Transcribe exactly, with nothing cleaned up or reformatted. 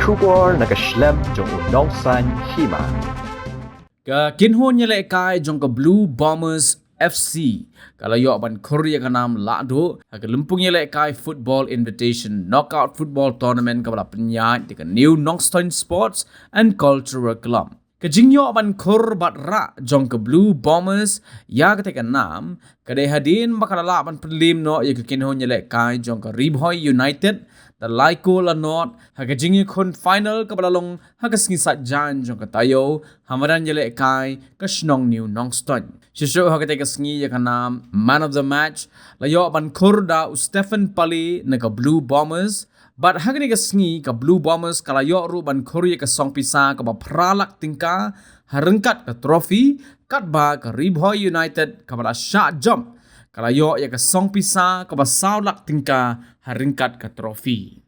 Khubor na ka shlem jong u nongsan hima. Ka kynhun ïalehkai jong ka Blue Bombers F C ka la ïoh ban khur ïa ka nam lahduh ha ka lympung ïalehkai Football Invitation Knockout Football Tournament kaba la pynïaid da ka New Nongstoin Sports and Cultural Club. Ka jingïoh ban khur bad rah jong ka Blue Bombers ïa kata ka nam ka dei hadien ba ka la lah ban pynliem noh ïa ka kynhun ïalehkai jong ka Ri Bhoi United da lai kol la nod ha ka jingïakhun final kaba la long ha ka sngi Saitjaiñ jong ka taïew ha madan ïalehkai ka shnong New Nongstoin. Shisha ha kata ka sngi ïa ka nam Man of the Match la ïoh ban khur da u Stephen Pali na ka Blue Bombers. Bad ha kane ka sngi ka Blue Bombers ka la ïoh ruh ban khur ïa ka song pisa kaba phra lak tyngka ha ryngkat ka trophy, katba ka Ri Bhoi United kaba la shah jop ka la ïoh ïa ka song pisa kaba saw lak tyngka ha ryngkat ka trophy.